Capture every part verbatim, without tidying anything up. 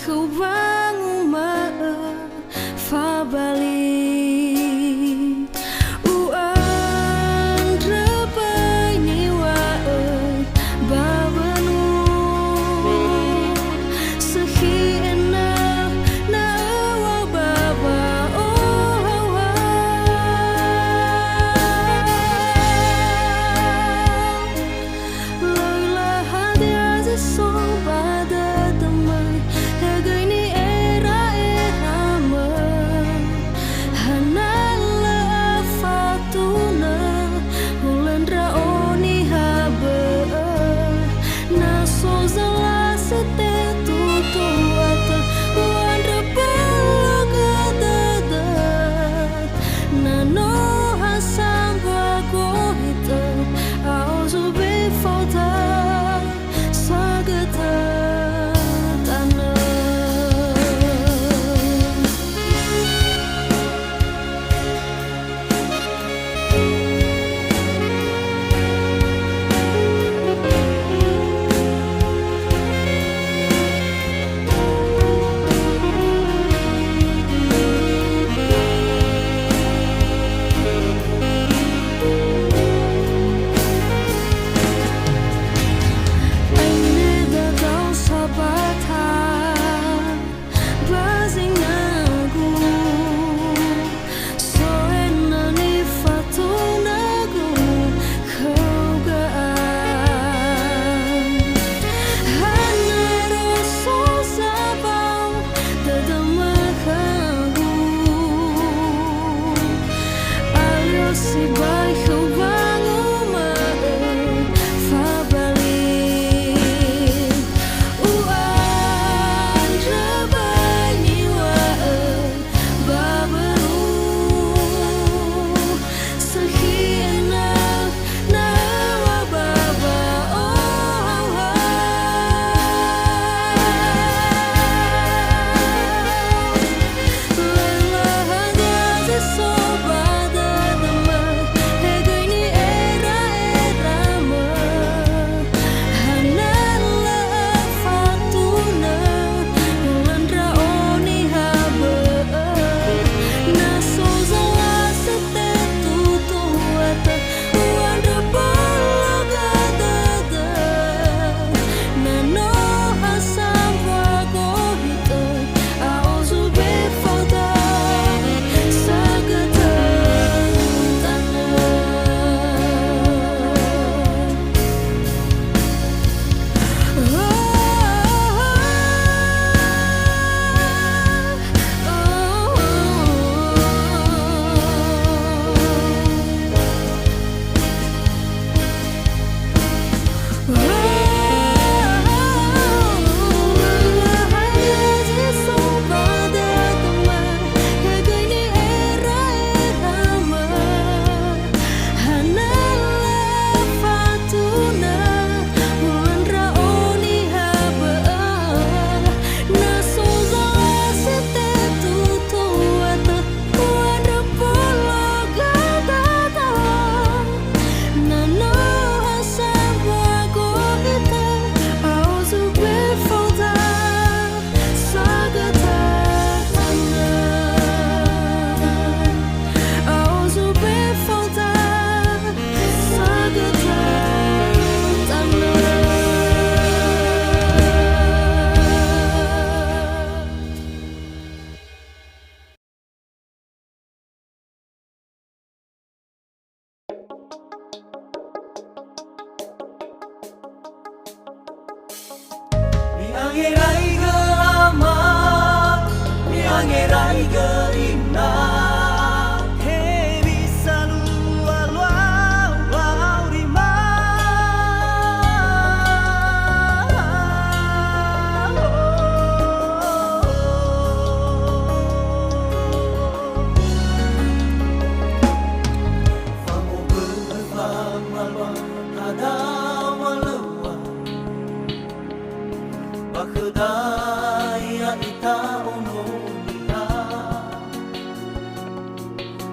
Khöu wanguma'ö fabali, u'andrö böi niŵa'ö ba wönu, sökhi ena'ö na öŵa'ö ba wa'ohahau. Lö öla hadia zi so ba dödömö, he göi ni'era'eramö. Hana lö öfatunö, hulö ndra'o niha bö'ö. Na so zala si tetutu atö, u'andrö bölö dödö. Na no ha sambua gohitö, a'ozo be fauda sagötö tanö. Aine dadao sabata ba zingagu, so'enö nifatunögu khöu ga'a. Hana ro so zabao dödömö khögu, alio sibai khöu wanguma'ö fabali. U'andrö böi niŵa'ö ba wönu, sökhi ena'ö na öŵa'ö ba wa'ohahau. Lö öla hadia zi so ba dödömö, he göi ni'era'eramö. Hana lö öfatunö, hulö ndra'o niha bö'ö. Na so zala si tetutu atö, u'andrö bölö dödö. Na no ha sambua gohitö, a'ozo be fauda sagötö tanö. Na no ha sambua gohitö, a'ozo be fauda sagötö tanö. A'ozo be fauda sagötö tanö. Mi'angeraigö ama, mi'angeraigö ina, hewisa lualua wa'aurima. Famobö'ö famalua hadia-Ua lö ua, ba khöda ya'ita ono niha.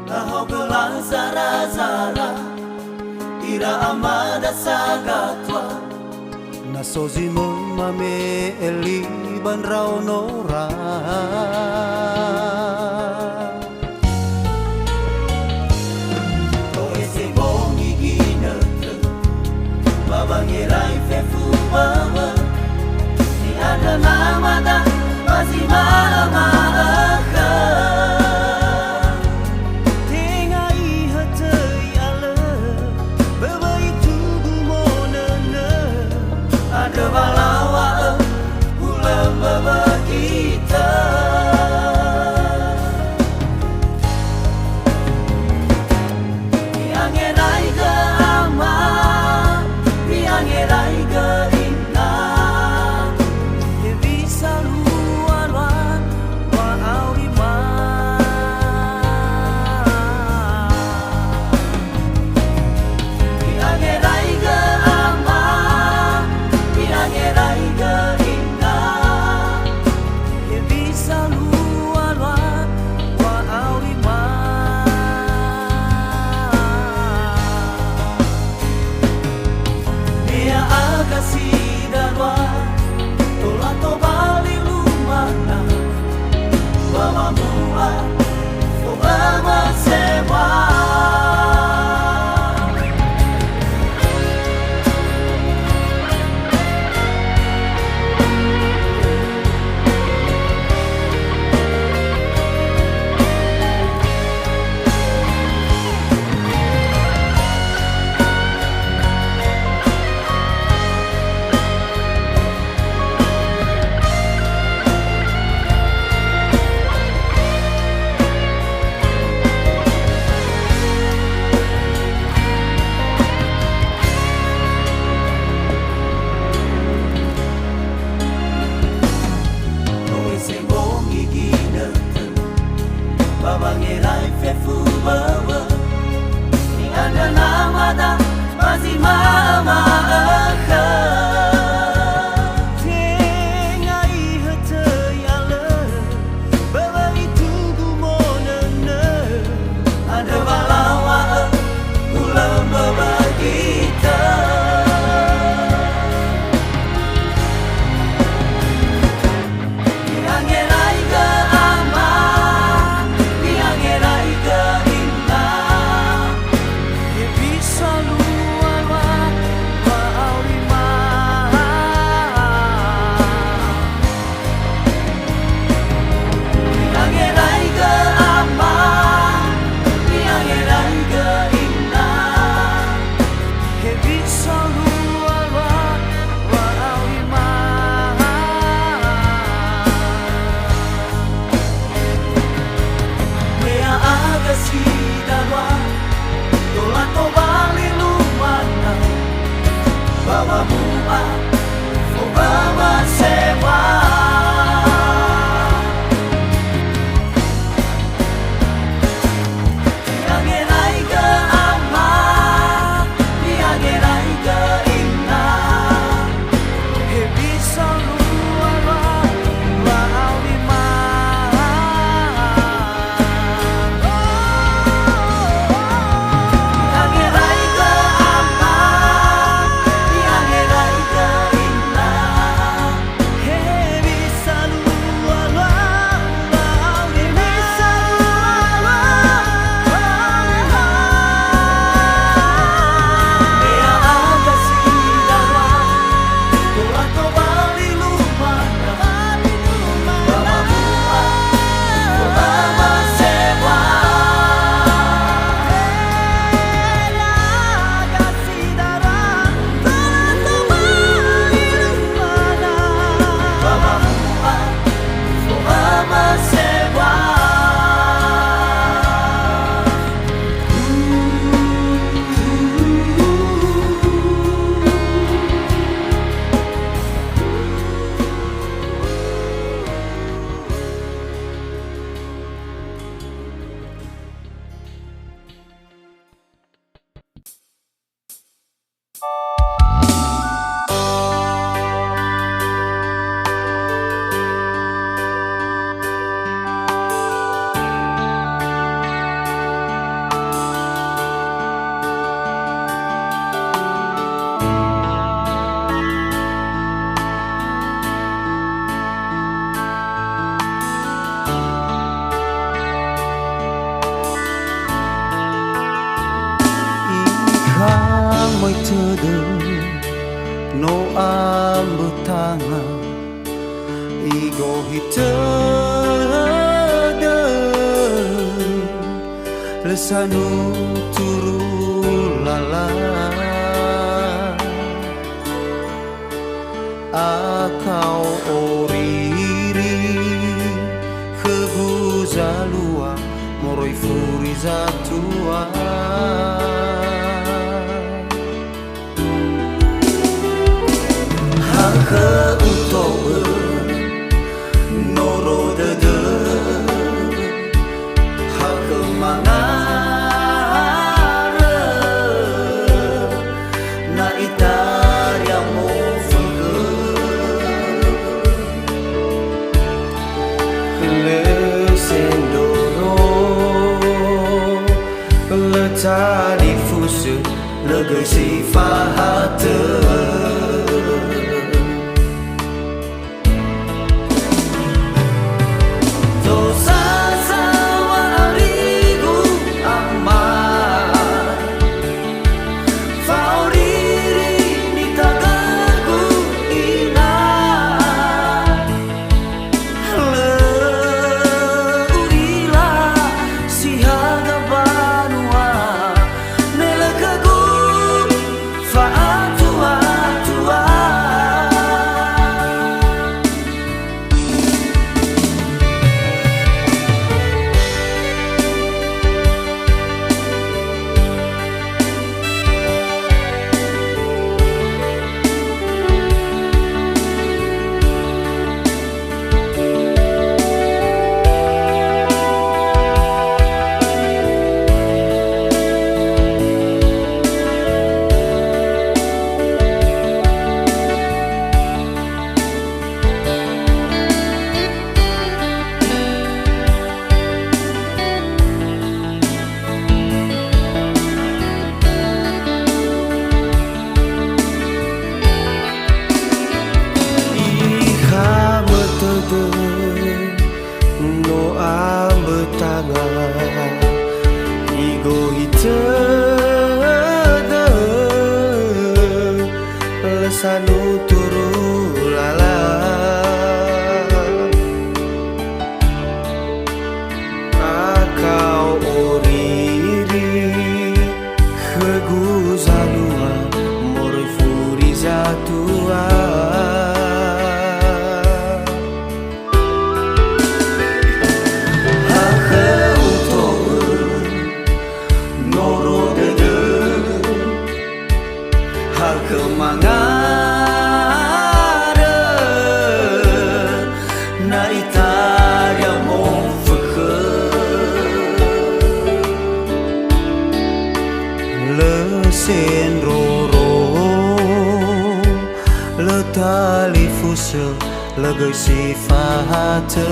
Lahaogö lazara-zara ira amada sagatua. Na So zi möi mame'e li ba ndraonora. To'ese bongi ginötö, ba wangerai fefu böwö. Ni'andrö namada, ba zi ma'öma'ö khö. Tenga ihötöi alö, böwö itugu monönö. Andrö wa lawa'ö hulö mböwö gitö. Mi'angeraigö ama, mi'angeraigö ina. Hewisa lualua wa'aurima. Mi'angeraigö ama, mi'angeraigö ina. Hewisa lualua wa'aurima. Me ya'aga si darua, tola tobali lumana, ba wamula fo'ömö sebua. Igohi tödö, lö sanuturu lala. Akao oriri khögu zalua moroi furi zatua. Hakhö uto'ö noro dödö, hakhö mangarö na itaria mofökhö. Lö sendoro, lö talifusö, lö göi si fahatö. Tosa saŵa arigu ama, fa'oriri nitagögu ina. Lö u'ila si haga banua, me lö khögu fa'atua-tua. Ihamö tödö no ambötanga, igohi tödö, lö sanuturu lala. Akao oriri khögu zalua moroi furi zatua. Hakhö uto'ö noro dödö, hakhö mangarö na itaria mofökhö. Lö sendroro, lö talifusö, lö göi si fahatö.